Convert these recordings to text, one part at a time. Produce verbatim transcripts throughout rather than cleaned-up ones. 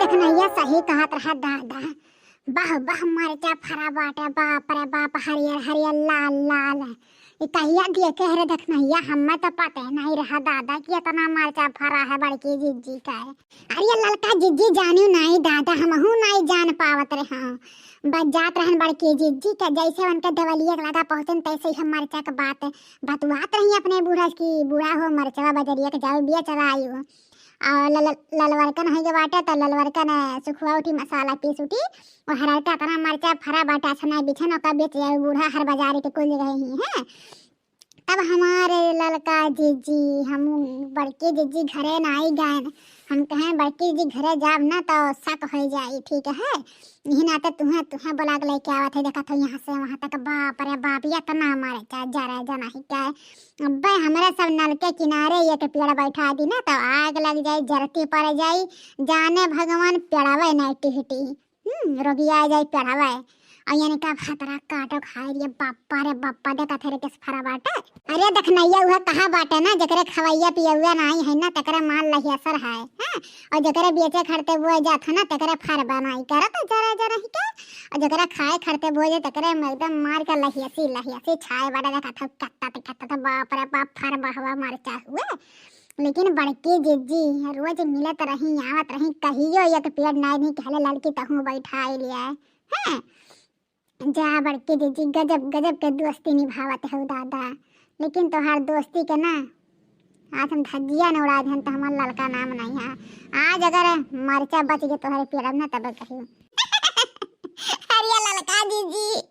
देखनैया सही कहत रहा दादा, बाह बाह मरचा फरा बाटे, बाप रे बाप, हरियर हरियर लाल लाल। ई कहिया दिए के रे देखनैया, हमें तो पते नहीं रहा दादा कि इतना मरचा फरा है बड़की जिज्जी का है। अरे ललका जिज्जी जानियो नहीं दादा, हमहू नहीं जान पावत रहे। बस जात रहन बड़की जिज्जी के, जैसे उनके देवलिया के लगा पहुँचन तैसे ही हम मरचा के बात बतुआत रही अपने बूढ़ा की, बूढ़ा हो मरचवा बजरिया के जाओ बिया चला आयो। और लल-, ललवरकन है जो बाटे तो ललवरकन सुखुआ उठी मसाला पीस उठी, और हररका इतना मरचा फरा बाटे अच्छा नहीं बिछन ओका बेच जाओ बूढ़ा हर बाजार के कुल जगह ही है। तब हमारे ललका जिज्जी, हम बड़की जिज्जी घरे नाई गए। हम कहें बड़की जिज्जी घरे जाब ना तो शक हो जाई, ठीक है। यही नाते तुहें, तुहें बुला के लेके आवत है, देखत हो यहाँ से वहाँ तक, बाप रे बाप, ये इतना हमारे क्या जरा जना ही क्या है। अबे हमरे सब नल के किनारे एक पेड़ बैठा दी ना तो आग लग जाई, जरती पड़ जाई, जाने भगवान पेड़वे नहीं टिहटी। हम्म, रोगिया आ जाई पेड़वे। और यानी का खतरा काटो खाए रे बप्पा रे बप्पा, देखा थे रे किस फरा बाटे। अरे देखनैया उहे कहा बाटे ना, जेकरे खवैया पियौआ नाई है ना, तेकरे माल लहियासर है, हाँ? और जेकरे बेचे खरते बोए जात है ना, तेकरे फर बनाई करत जरा जरा ही के। और जेकरे खाए खरते बोए जात, तेकरे में एकदम मार के लहियासी लहियासी छाए बाटे, देखा था कत्ता ते कत्ता था, बाप रे बाप, फर बहवा मरचा हुए। लेकिन बड़की जिज्जी रोज मिलत रही, आवत रही, कहियो एक पेड़ नाई नहीं कहले ललकी तहूँ बैठाई लिया है। हैं? जा बड़की जिज्जी, गजब गजब के दोस्ती निभावत हो दादा, लेकिन तोहार दोस्ती के ना आज हम धज्जिया न उड़ा देन तो हमार ललका नाम नहीं है। आज अगर मरचा बच गए तोहरे पेड़ में तब कही। अरे ललका जिज्जी,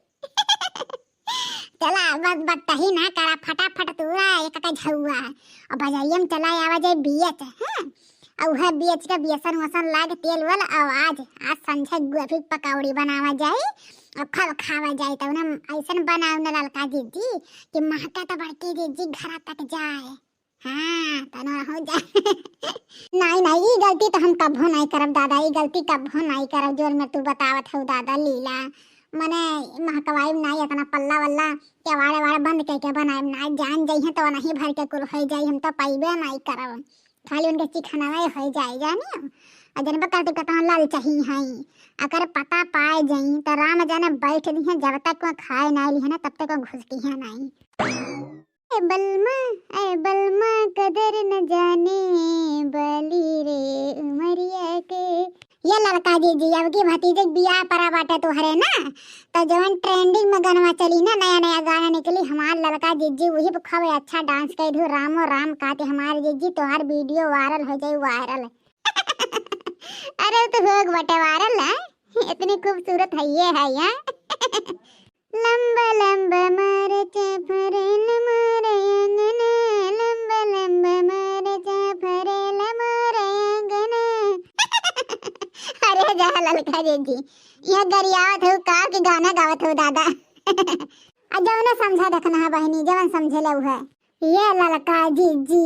चला, बस बतही ना करा, फटाफट तू आ, एक का झउआ। और बजरिया में चला आवा जाए बियच, हैं? और उहे बियच के बेसन वसन लाग तेल वल, और आज, आज संझे गोभी के पकौड़ी बनावा जाए और खब खावा जाए। तो उन्हें ऐसन बनाओ ना ललका जिज्जी कि महका तो बड़की जिज्जी घरा तक जाए। हाँ, तनो रहो जा। नहीं, नहीं, ई गलती तो हम कभो नहीं करब दादा, ई गलती कभो नहीं करब, जोन में तू बतावत हो दादा लीला। मने महकवाई नाई इतना पल्ला वल्ला, केवाड़े वाड़े बंद करके बनाए नाई, जान जइहे तो नहीं भर के कुल हो जाई, हम तो पइबे नहीं करब, खाली उनके चिखनावे हो जाए जानियो। और जनबे करते कितना लालचही हैं, अगर पता पाए जाई तो राम जाने बैठ दिहे, जब तक वो खाए नहीं लिहे ना तब तक वो घुसकी है नहीं। ए बलमा, ए बलमा, कदर न जाने बाली रे उमरिया के। ये ललका जिज्जी, अब की भतीजे के बियाह परा बाटे तोहरे ना, तो जवन trending में गनवा चली ना, नया नया गाना निकली, हमार ललका जिज्जी वही पे खूब अच्छा dance कर दू, रामो राम कहते हमार जिज्जी, तोहार video viral हो जाई, viral। अरे तो हो बाटे viral है, इतनी खूबसूरत है ये है यहाँ। लंबा लंबा मरचा फरेल मोरे अंगना, लंबा लंबा मरचा फरेल मोरे अंगना। अरे जा ललका जिज्जी, यह गरियावत हो का कि गाना गावत हो दादा? आ जवन समझा देखना है बहिनी, जवन समझे ले उहे। ये ललका जिज्जी,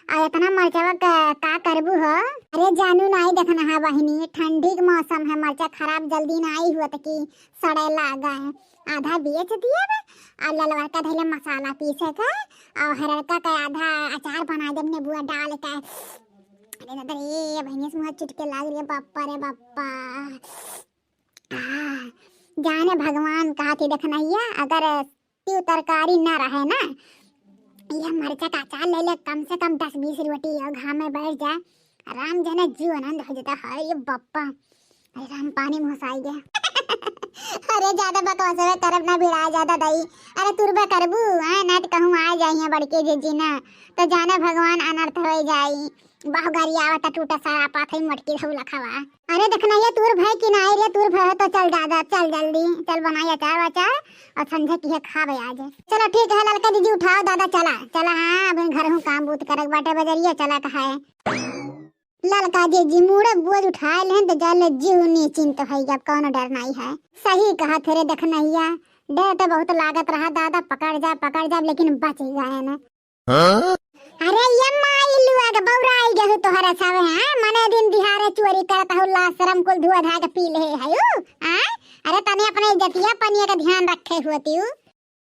आ इतना मरचवा का, का करबू हो? अरे जानू नाई देखना है बहिनी, ठंडी के मौसम है, मरचा खराब जल्दी नाई हुआ तो कि सड़े लागा है। आधा बेच दिए बे, आ ललवरका धैले मसाला पीसे का, और हररका का आधा अचार बना देब नेबुआ डाल के। अरे दादा रे, बहिनी से मुँह चुटके लाग रही है, बाप्पा रे बाप्पा। आह, जाने भगवान कहा थी देखनैया, अगर तीव तरकारी ना रहे ना, यह मरचा का अचार ले ले, कम से कम दस बीस रोटी और घाम में बैठ जा, राम जाने जीव आनंद हो जाता है। ये बप्पा, अरे राम, पानी मुँह से आई गया। अरे ज्यादा बकवास करब ना, भिड़ा ज्यादा दई। अरे तुरबे करबू, हैं? ना तो कहूँ आ जाइए बड़के जिज्जी ना, तो जाने भगवान अनर्थ हो जाई। बाहुगारी आवता टूटा सारा पाथई मटकी रहू लखावा। अरे देखनैया, तूर भय कि नाई रे, तूर भय हो तो चल दादा, चल जल्दी, चल बनाई अचार वचार और संझे की है खाबे आज। चलो ठीक है ललका जिज्जी, उठाओ दादा, चला, चला, हाँ, अब घर हूँ काम बूत करक बाटे बजरिया, चला कहा है। ललका जिज्जी मूड़े बोझ उठाए लेहन तो जान ले जीव निश्चिंत है, अब कौनो डर नाई है। सही कहा थे रे देखनैया, डर तो बहुत लागत रहा दादा, पकड़ जा, पकड़ जा, लेकिन बच गए न। हाँ? अरे ये माई लुआ के बौराई गहू तोहरे सावे, हाँ? मने दिन दिहाड़े चोरी करत हऊ, लाज शरम कुल धुआ धा के पी ले है, हाँ? अरे तने अपने इज्जतिया पनिया का ध्यान रखे होती।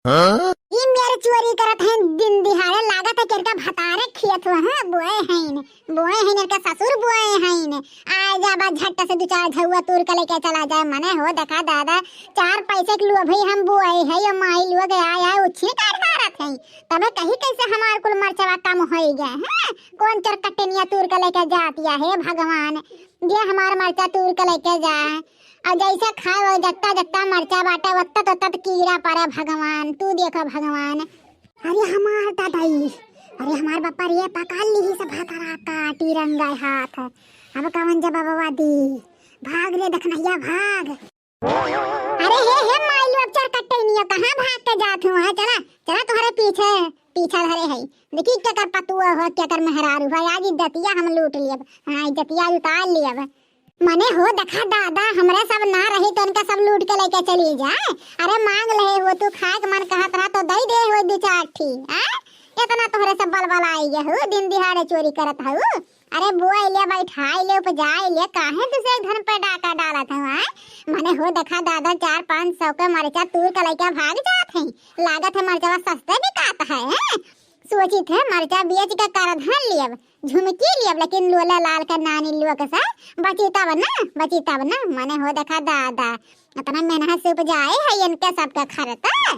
ई मेर चोरी करत हैं दिन दिहाड़े, लागत है केरका भतारे खियत हुआ है, बोए हैं, बोए हैं, इनका ससुर बोए हैं। आ जा बा झट से दू चार झउआ तूर के लेके चला जाए। मने हो देखा दादा, चार पैसे के लोभी हम बोए है, ये माई लोग आय आय उछिन काट मारत हैं, तबे कही कैसे हमार कुल मरचवा कम होई गए हैं। कौन चोर कटनिया तूर के लेके जातिया है भगवान, जे हमार मरचा तूर के लेके जाए। और जैसे खाए वो जत्ता जत्ता मरचा बाटे, ओत्ता ओत्ता तो कीड़ा पड़े भगवान, तू देखो भगवान। अरे हमार दादाई, अरे हमार बापा रे, पकड़ ली सब भतरा काटी रंगा हाथ। अब कवन जवाबवा दी? भाग रे दखनैया भाग। अरे हे हे माई लोग, चोर कटनिया, कहाँ भाग के जात हुआ है? चला चला, तोहरे पीछे पीछा धरे है। देखी केकर पतुआ हो, केकर मेहरारू हो, आज इज्जतिया हम लूट लियब। हाँ, इज्जतिया आज उतार लियब। मने हो देखा दादा, हमरे सब ना रही तो इनका सब लूट के लेके चली जाए। अरे मांग ले हो तू, खाए के मन कहत रहा तो दे दे हो दू चार ठी। आ? इतना तोहरे सब बलबल आई गए हो, दिन दिहाड़े चोरी करत हो। अरे बोए ले, बैठाए ले, उपजाए ले, काहे दूसरे धन पे डाका डालत हो? आ? मने हो देखा दादा, चार पाँच सौ के मरचा तूर के लेके भाग जात है। लागत है मरचवा सस्ते बिकात है, हैं? सोचित है मरचा बेच के करधन लियब, झुमकी लियब, लेकिन लोला लाल के नानी लोग से बची तब ना, बची तब ना। मने हो देखा दादा, इतना मेहनत से उपजाए है इनके सबके खरता।